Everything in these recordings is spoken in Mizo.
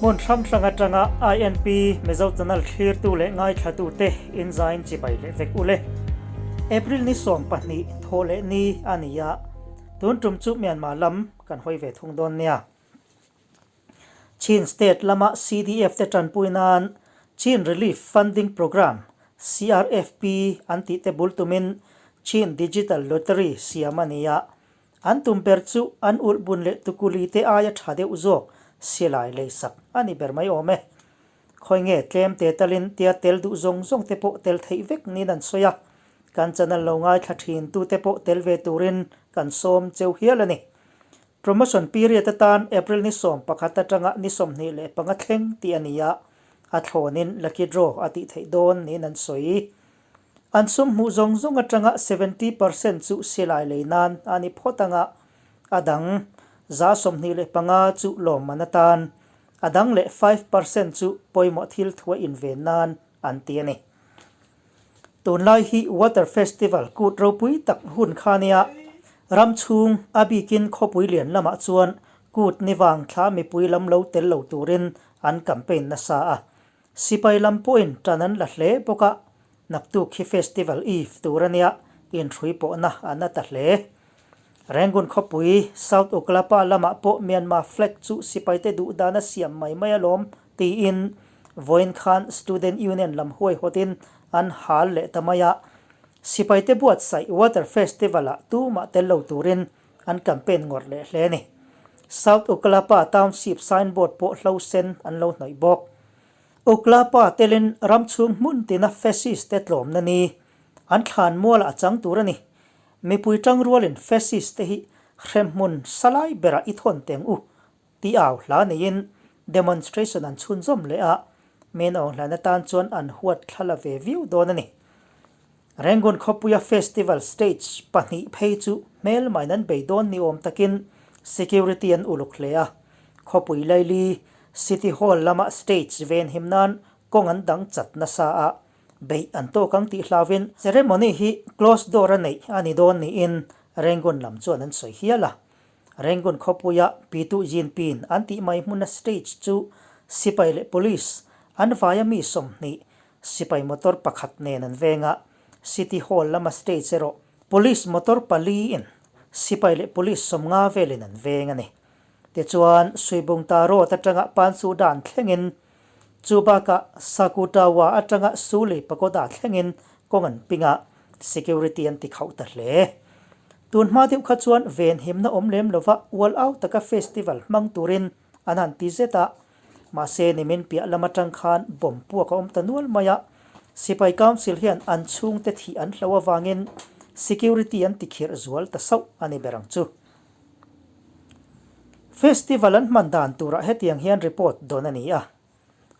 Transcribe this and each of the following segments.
Hmun hrang hrang atanga INP Mizo Channel thlirtu leh ngaithlatute inzain chibai leh vek ule. April ni 12 thawh leh ni a ni a, tun tum chu Myanmar lam kan hawi ve thung dawn nia. Chin State lama CDF te tanpui nan Chin Relief Funding Programme, CRFP, an tih te bul tumin Chin Digital Lottery siam a ni a. An tum ber chu an ulh bun leh tukuli te aia tha deuh zawk silai leisak a ni ber mai awm e. Khawi nge tlem te talin tia tel duh zawng zawng te pawh tel theih vek niin an sawi a, kan channel lo ngaithla thin tu te pawh tel ve turin kan sawm cheu hial a ni. Promotion period atan April ni 11 atanga ni 25 thleng tih a ni a, a thlawnin lucky draw a tih theih dawn niin an sawi. An sum hmuh zawng zawng atanga 70% chu silai lei nan a ni phawt anga, a dang 25% chu lawmman atan, a dang leh 5% chu pawimawh thil thua inven nan an ti a ni. Tunlai hi Water Festival kut ropui tak hun kha nia, ram chhung a bikin khawpui lian lamah chuan kut ni vang thla mipui lam lo tel lo turin an campaign nasa a. Sipai lam pawhin tan an la hle bawk a, naktuk hi Festival Eve tur a nia, inhrui pawhna a na ta hle. Rangoon khawpui South Uklapa lamah pawh Myanmar flag chu sipaite duh dana siam mai mai alawm tiin vawiin khan Student Union lam huaihawtin an hal leh ta mai a. Sipaite buatsaih Water Festival-ah tumah tel lo turin an campaign ngawrh leh hle a ni. South Uklapa Township signboard pawh hlo sen an lo hnawih bawk. Uklapa telin ram chhung hmun tina fascist te tlawmna ni an thlan mualah a chang tur a ni. Mipui tangrualin fascist te hi hremhmun salai berah i thawn teng u tih au hla neiin demonstration an chhunzawm leh a, min awng hlan atan chuan an huat thla la ve viau dawn a ni. Rangoon khawpuia festival stage pahnih phei chu hmelmain an bei dawn ni awm takin security an uluk hle a, khawpui laili City Hall lama stage venhim nan kawng an dang chat nasa a, beih an tawk ang tih hlauvin ceremony hi closed door a neih a ni dawn niin Rangoon lam chuan an sawi hial a. Rangoon khawpuia Pitu Jinpin an tih mai hmuna stage chu sipai leh police an vaia mi 20 sipai motor pakhat nen an veng a, City Hall lama stage erawh police motor pali in sipai leh police 50 velin an veng a ni. Tichuan, Suibungta Road atanga Pansudan thlengin chu bakah Sakutawa atanga Suli Pagoda thlengin kawng an ping a, security an ti khauh ta hle. Tun hma deuh kha chuan venhimna awm lem lova ual au taka festival hmang turin an han ti zet a, mahse nimin piah lam atang khan bomb puak a awm ta nual mai a, Sipai Council hian an chhungte thih an hloh avangin security an ti khirh zual ta sauh a ni ber ang chu. Festival an hman dan turah hetiang hian report dawn a ni a,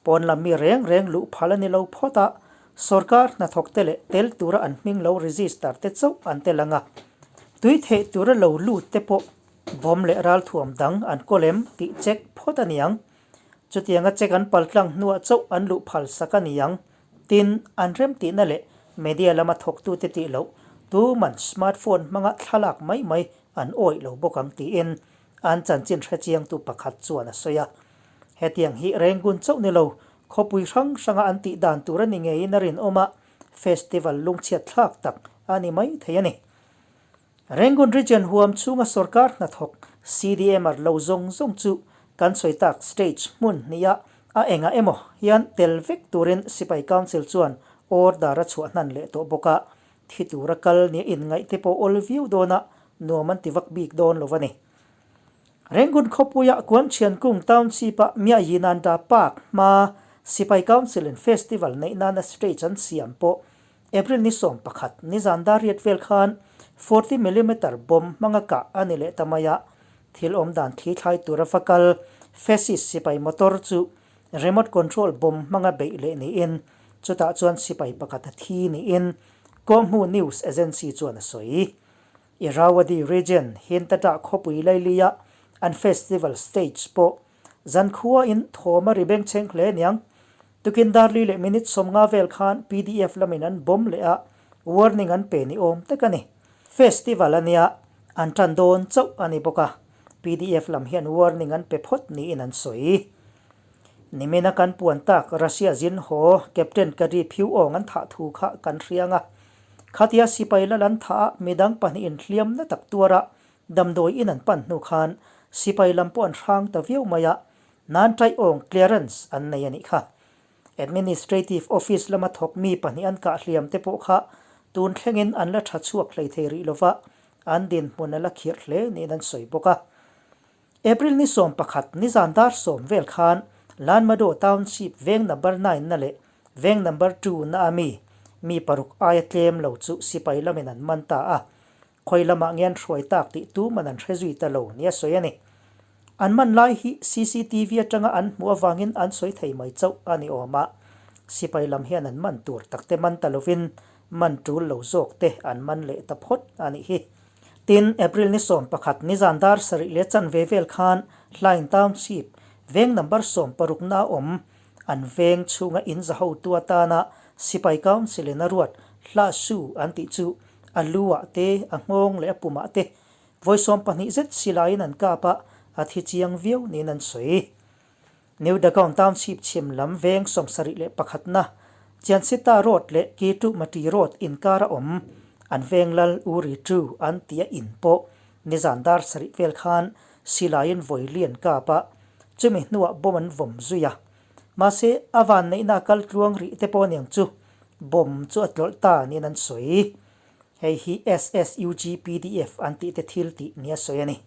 Pawn lam mi reng reng luh phal a ni lo phawt a, sorkar hnathawk te leh tel tura an hming lo register te chauh an tel ang a, tui theih tura lo lut te pawh bawm leh ralthuam dang an kawl em tih check phawt a ni ang. Chutianga check an paltlang hnuah chauh an luh phal sak a ni ang. Tin, an remtihna leh media lama thawktute tih loh tuman smartphone hmanga thlalak mai mai an awih lo bawk ang tiin an chanchin hrechiangtu pakhat chuan a sawi a. Hetiang hi Rangoon chauh ni lo, khawpui hrang hranga an tih dan tur a ni ngeiin a rinawm a, festival lungchhiat thlak tak a ni mai thei a ni. Rangoon Region huam chhunga sorkar hnathawk CDMR lo zawng zawng chu kan sawi tak stage hmun hnih a a engah emaw hian tel vek turin Sipai Council chuan order a chhuah hnan leh tawh bawk a, thi tura kal nia inngaih te pawh awl viau dawn a, nuam an ti vak bik dawn lo a ni. Rangoon khawpuia Kuanchhiankung Township-a Miayinanda Park hmaa Sipai Council in Festival neih nana stage an siam pawh April ni 11 nizan dar riat vel khan 40 millimeter bomb hmanga kah a ni leh ta mai a, thil awm dan thli thlai tura va kal fascist sipai motor chu remote control bomb hmanga beih leh niin chutah chuan sipai pakhat a thi niin Kawhmu News Agency chuan a sawi. Irrawaddy region Hintata khawpui lailia an festival stage pawh zankhua in thawm a ri bengchheng hle aniang. Tukin darli leh minute 50 vel khan PDF lamin an bomb leh a, warning an pe ni awm tak a ni. Festival ania an tan dawn chauh a ni bawk a, PDF lam hian warning an pe phawt niin an sawi. Nimina kan puan tak Russia zin haw Captain Kadi Phiu Aung an thah thu kha kan hriang a. Khatia sipai lal an thah a midang pahnihin hliam na tak tuar a damdawi in an pan hnu khan sipai lam pawh an hrang ta viau mai a, nan tai awng clearance an nei a nih kha. Administrative Office lama thawk mi pahnih an kah hliam te pawh kha tun thlengin an la tha chhuak hlei thei rih lova, an dinhmun a la khirh hle niin an sawi bawk a. April ni 11 nizan dar sawm vel khan Lanmado Township veng number nine na leh veng number two na a mi, mi paruk aia tlem lo chu sipai lamin an man ta a. Khawi lamah nge an hruai tak tih tuman an hre zui ta lo nia sawi a ni. An man lai hi CCTV atanga an hmuh avangin an sawi thei mai chauh a ni awm a. Sipai lam hian an man tur takte man ta lovin man tul lo zawk te an man leh ta phawt a nih hi. Tin, April ni 11 nizan dar sarih leh chanve vel khan Hlain Township, veng number 16 na a awm, an veng chhunga in za hotu atana Sipai Council in a ruat Hla Su an tih chu a lu ah te, a nghawng leh a pum ah te vawi 12 zet silaiin an kap a, a thi chiang viau niin an sawi. New Dagon Township chhim lam veng 71 na Chiansita Road leh Kitu Mati Road inkar a awm an veng lal Uri Tu an ti a in pawh nizan dar sarih vel khan silaiin vawi lian kap a, chumi hnuah bomb an vawm zui a. Mahse, a vanneihna a kal tluang rih te pawh aniang chu bomb chu a tlawlh ta niin an sawi. Hei hi SSUGPDF an tih te thil tih nia sawi a ni.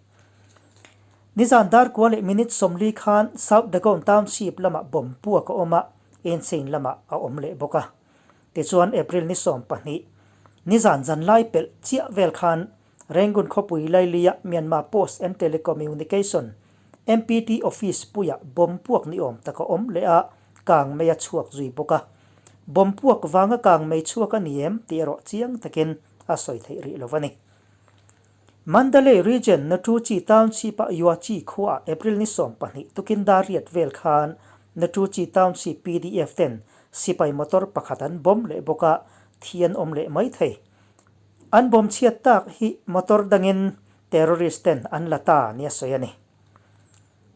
Nizan dar kua leh minute 40 khan South Dagon Township lamah bomb puak a awm a, Ensein lamah a awm leh bawk a. Tichuan April ni 12, nizan zan lai pelh chiah vel khan Rangoon khawpui Lailia Myanmar Post and Telecommunication, MPT, office puiah bomb puak ni awm tak a awm leh a, kang mei a chhuak zui bawk a. Bomb puak vanga kang mei chhuak a ni em tih erawh chiang takin a sawi theih rih lo a ni. Mandalay Region Natuchi Township-a Yuachi khuaah April ni 12 tukin dar riat vel khan Natuchi Township PDF ten sipai motor pakhat an bomb leh bawk a, thi an awm leh mai thei. An bomb chhiat tak hi motor dangin terrorist ten an la ta nia sawi a ni.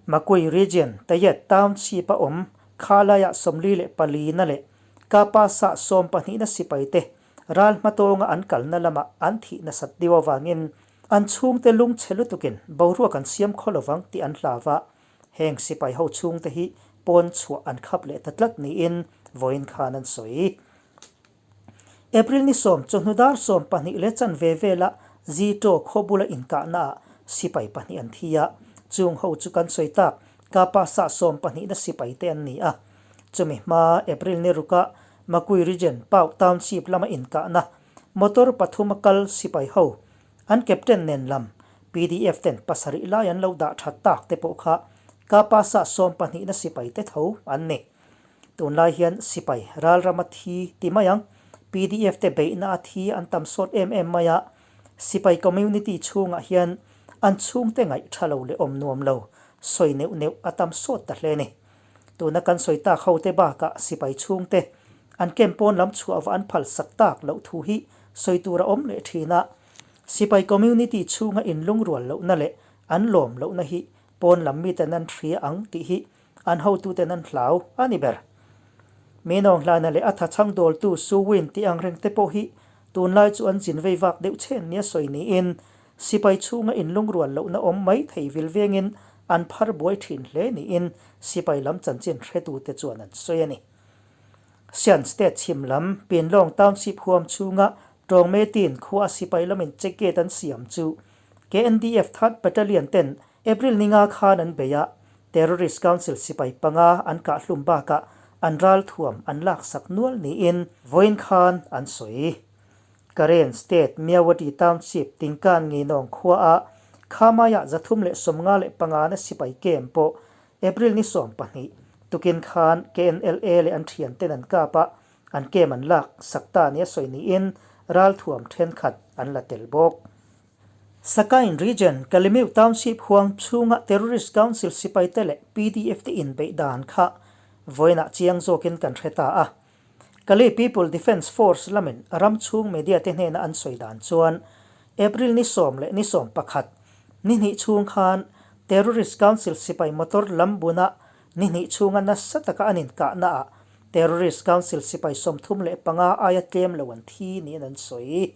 Makui Region Tayet Township-a awm Khalaiah 44 na leh Kapasa 12 na sipai te Ral hmatawnga an kalna lamah an thih nasat deuh avangin an chhungte lungchhe lutukin boruak an siam khaw lovang tih an hlau a, heng sipai ho chhungte hi pawn chhuah an khap leh ta tlat niin vawiin khan an sawi. April ni 10 chawhnu dar 12 leh chanve vela Zito khaw bula inkahnaah sipai pahnih an thi a, chung ho chu kan sawi tak Kapasa 12 na sipai te an ni a. Chumi hma April ni rukah Makui Region, Pauk Township lama inkahna motor pathum a kal sipai ho an captain nen lam PDF ten pasarih lai an lo dah that tak te pawh kha Kapasa 12 na sipai te tho an ni. Tunlai hian sipai ralrama thi ti mai ang PDF te beihna a thi an tam sawt em em mai a, sipai community chhungah hian an chhungte ngaih tha lo leh awm nuam lo sawi neuh neuh a tam sawt ta hle a ni. Tuna kan sawi tak hote bakah sipai chhungte an camp pawn lam chhuah va an phal sak tak loh thu hi sawi tur a awm leh thin a. Sipai community chhunga inlungrual lohna leh an lawm lohna hi pawn lam miten an hria ang tih hi an hotuten an hlau a ni ber. Minawng hlana leh a thachhang dawltu Su Win tih ang reng te pawh hi tunlai chu an zin vei vak deuh chhen nia sawi niin Sipai chhunga inlungrual lohna awm mai thei vil vengin an phar buai thin hle niin sipai lam chanchin hretute chuan an sawi a ni. Shan State chhim lam Pinlong Township huam chhunga Tawngmetin khua sipai lamin check gate an siam chu KNDF Third Battalion ten April ninga khan an bei a, Terrorist Council sipai panga an kahhlum bakah an ralthuam an laksak nual niin vawiin khan an sawi. Karen State Myawaddy Township Tingkan Nginawng khua a Khamaiah 355 na sipai camp pawh April ni 12 tukin khan KNLA leh an thian ten an kap a, an camp an lak sak ta nia sawi niin ralthuam thenkhat an la tel bawk. Sakain Region Kalimiu Township huang chhunga Terrorist Council sipai te leh PDF te inbeih dan kha vawiinah chiang zawkin kan hre ta a. Kali People Defence Force lamin ram chhung media te hnena an sawi dan chuan April ni 10 leh ni 11, ni hnih chhung khan Terrorist Council sipai motor lam buna Ni hnih chhunga nasa taka an inkahnaah Terrorist Council sipai 35 aia tlem lo an thi niin an sawi.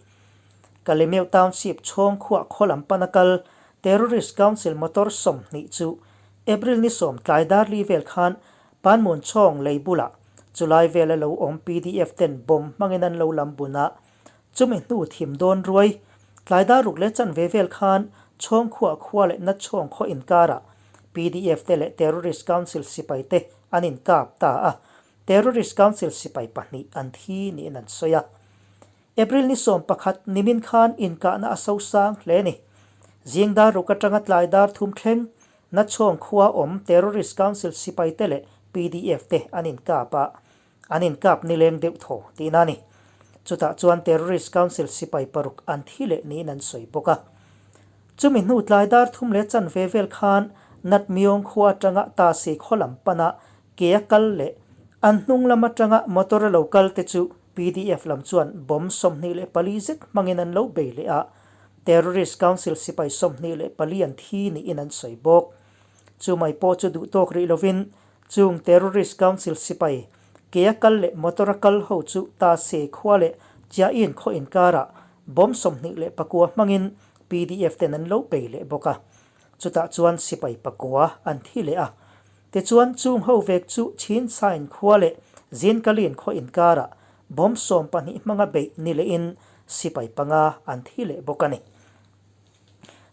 Kalemeu Township chhawng khuah khaw lam pana kal Terrorist Council motor 20 chu April ni 10 tlai dar li vel khan Panmun chhawng lei bulah chulai vela lo awm PDF ten bomb hmangin an lo lam bun a, chumi hnu thim dawn ruai tlai dar ruk leh chanve vel khan chhawng khuah khua leh na chhawng khaw inkarah PDF te leh Terrorist Council sipai te an inkap ta a, Terrorist Council sipai pahnih an thi niin an sawi a. April ni 11 nimin khan inkahna a sosang hle a ni. Zing dar ruk atanga tlai dar thum thleng Nachhawng khua awm Terrorist Council sipai te leh PDF te an inkap a, an inkap nileng deuh tho tihna a ni. Chutah chuan Terrorist Council sipai paruk an thi leh niin an sawi bawk a. Chumi hnu tlai dar thum leh chanve vel khan Natmyawng khua atanga Tasi khaw lam pana ke a kal leh an hnung lam atanga motor a lo kal te chu PDF lam chuan bomb 24 zet hmangin an lo bei leh a, Terrorist Council sipai 24 an thi niin an sawi bawk. Chu mai pawh chu duh tawk rih lovin chung Terrorist Council sipai ke a kal leh motor a kal ho chu ta se khua leh Chiain khaw inkarah bomb 29 hmangin PDF ten an lo bei leh bawk a. Chutah chuan sipai pakua an thi leh a. Tichuan chung ho vek chu Chin Sain khua leh Zinkalin khaw inkarah bomb 12 hmanga beih ni lehin sipai panga an thi leh bawk a ni.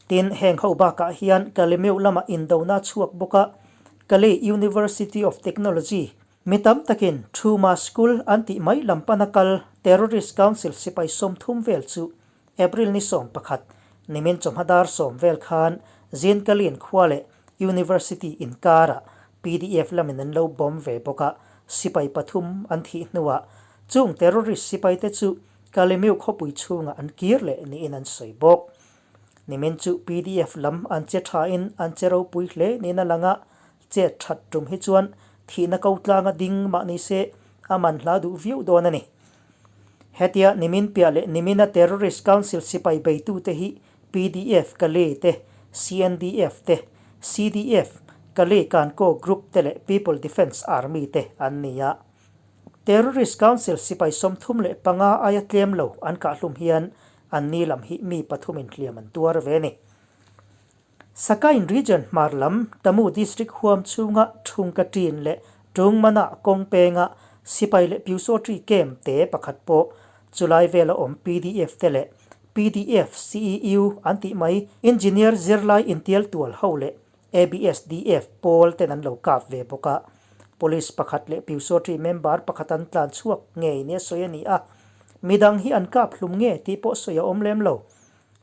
Tin, heng ho bakah hian Kalemeu lamah indona chhuak bawk a, Kalay University of Technology, mi tam takin Thuma School an tih mai lam pana kal Terrorist Council sipai 30 vel chu April ni 11, nimin chawhma dar 10 vel khan Zinkalin khua leh University inkarah PDF lamin an lo bomb ve bawk a, sipai pathum an thih hnuah chung terrorist sipaite chu Kalemiu khawpui chhungah an kir leh niin an sawi bawk. Nimin chu PDF lam an che thain an che ropui hle niin a lang a, chet that tum hi chuan thihna ko tlanga ding mah ni se a man hla duh viau dawn a ni. Hetia nimin piah leh nimina Terrorist Council sipai beitute hi PDF Kalay te, CNDF te, CDF, Kalay Kankaw Group te leh People Defence Army te an ni a. Terrorist Council sipai 35 aia tlem lo an kahhlum hian an ni lam hi mi pathumin hliam an tuar ve a ni. Sakain Region hmar lam Tamu District huam chhunga Thungka Ṭin leh Tungmana kawng penga sipai leh Pyusawṭi camp te pakhat pawh chulai vela awm PDF te leh PDF CEU an tih mai Engineer zirlai intial tual ho leh ABSDF pawl ten an lo kap ve bawk a. Police pakhat leh Pyusawṭi member pakhat an tlan chhuak ngei nia sawi a ni a. Midang hi an kap hlum nge tih pawh sawi a awm lem lo.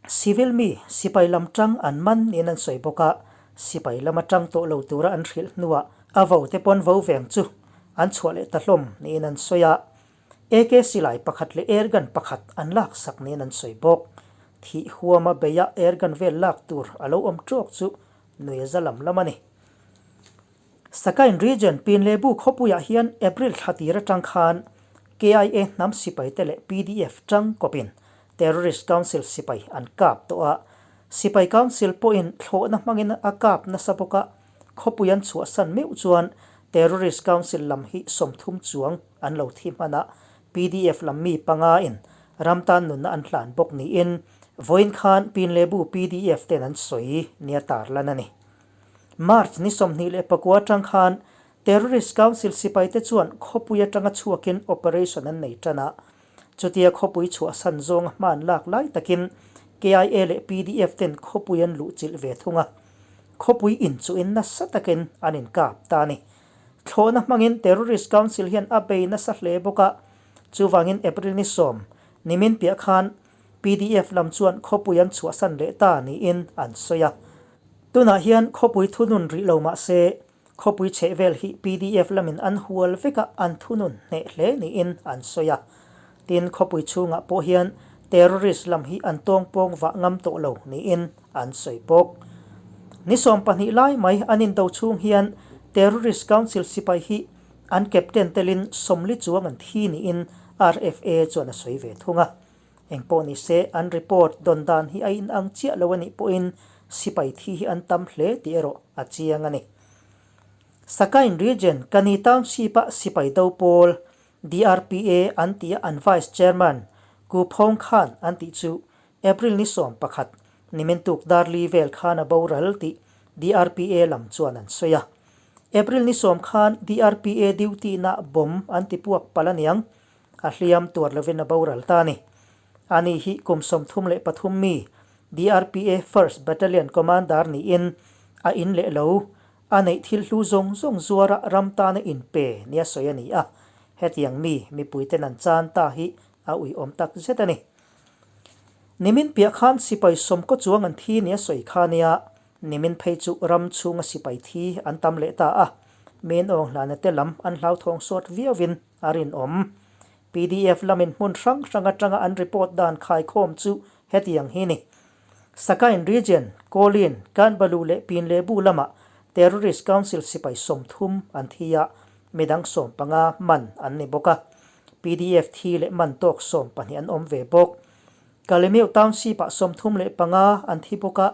Civil mi sipai lam tang an man niin an sawi bawk a, sipai lama tang tawh lo tura an hrilh hnuah a vo te pawn vo veng chu an chhuah leh ta hlawm niin an sawi a. AK silai pakhat leh airgun pakhat an lak sak niin an sawi bawk. Thih huama beia airgun vel lak tur a lo awm tawk chu nuia za lam lam a ni. Sakain Region Pinlebu khawpuiah hian April thla tir atang khan KIA hnam sipai te leh PDF tang kawpin Terrorist Council sipai an kap tawh a, Sipai Council pawhin thlawhna hmangin a kap nasa bawk a, khawpui an chhuahsan meuh chuan Terrorist Council lam hi 30 chuang an lo thi hman a, PDF lam mi panga in ram tan nunna an hlan bawk niin vawiin khan Pinlebu PDF ten an sawi nia tarlan a ni. March ni 29 atang khan Terrorist Council sipaite chuan khawpui atanga chhuakin operation an nei tan a. Chutia khawpui chhuahsan zawnga hman lak lai takin KIA leh PDF ten khawpui an luh chilh ve thung a. Khawpui inchuhin nasa takin an inkap ta a ni. Thlawhna hmangin Terrorist Council hian a bei nasa hle bawk a. Chuvangin April ni 10, nimin piah khan PDF lam chuan khawpui an chhuahsan leh ta niin an sawi a. Tunah hian khawpui thunun rih lo mah se, khawpui chheh vel hi PDF lamin an hual vek a, an thunun hneh hle niin an sawi a. Tin, khawpui chhungah pawh hian terrorist lam hi an tawngpawng vah ngam tawh lo niin an sawi bawk. Ni 12 lai mai an indo chhung hian Terrorist Council sipai hi an captain telin 40 chuang an thi niin RFA chuan a sawi ve thung a. Engpawh ni se, an report dawn dan hi a inang chiah lo a nih pawhin sipai thi hi an tam hle tih erawh a chiang a ni. Sakain Region Kani Township-a sipai do pawl, DRPA an tih a an Vice Chairman Ku Phawng Khan an tih chu April ni 11 nimin tuk darli vel khan a boral tih DRPA lam chuan an sawi a. April ni 10 khan DRPA duty na bomb an ti puak palh aniang, a hliam tuar lovin a boral ta a ni. Ani hi kum 33 mi DRPA First Battalion Commander niin a in leh lo, a neih thil hlu zawng zawng zuara ram tana inpe nia sawi a ni a, hetiang mi mipuiten an chan ta hi a uiawm tak zet a ni. Nimin piah khan sipai sawmkaw chuang an thi nia sawi kha nia, nimin phei chu ram chhunga sipai thi an tam leh ta a, min awng hlana te lam an hlauthawng sawt viauin a rinawm. Pdf lamin hmun hrang hrang atanga an report dan khaikhawm chu hetiang hi ni. Sakain Region, Kawlin, Kanbalu leh Pinlebu lamah Terrorist Council sipai 30 an thi a, midang 15 man an ni bawk a. Pdf thi leh man tawk 12 an awm ve bawk. Kalemeu Township-ah 35 an thi bawk a,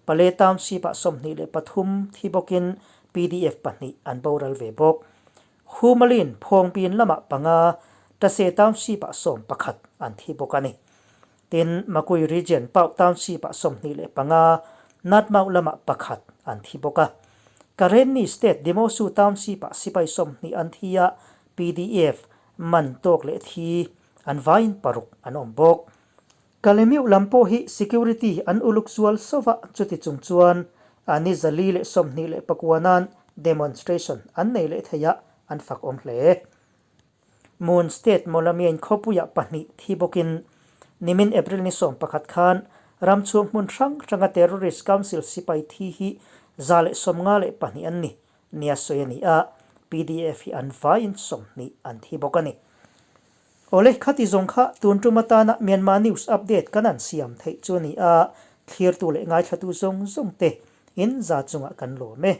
Pale Township-ah 23 thi bawkin pdf pahnih an boral ve bawk. Humalin Phawngpin lamah panga, Tase Township-ah 11 an thi bawk a ni. Tin, Makui Region Pau Township-ah 25, Natmau lamah pakhat an thi bawk a. Karenni State Demosu Township-ah sipai 20 an thi a, pdf man tawk leh thi an vaiin paruk an awm bawk. Kalemiuh lam pawh hi security an uluk zual sova, chuti chung chuan a ni 429 nan demonstration an nei leh thei a, an fak awm hle. Moon State Mawlamiain khawpuiah pahnih thi bawkin nimin April ni 11 khan ram chhung hmun hrang hranga terrorist council sipai thi hi 152 an ni nia sawi a ni a, pdf hi an vaiin 20 an thi bawk a ni. Awle, khati zawng kha tun tum atana Myanmar News update kan an siam theih chu a ni a, thlirtu leh ngaithlatu zawng zawng te in za chungah kan lawm e.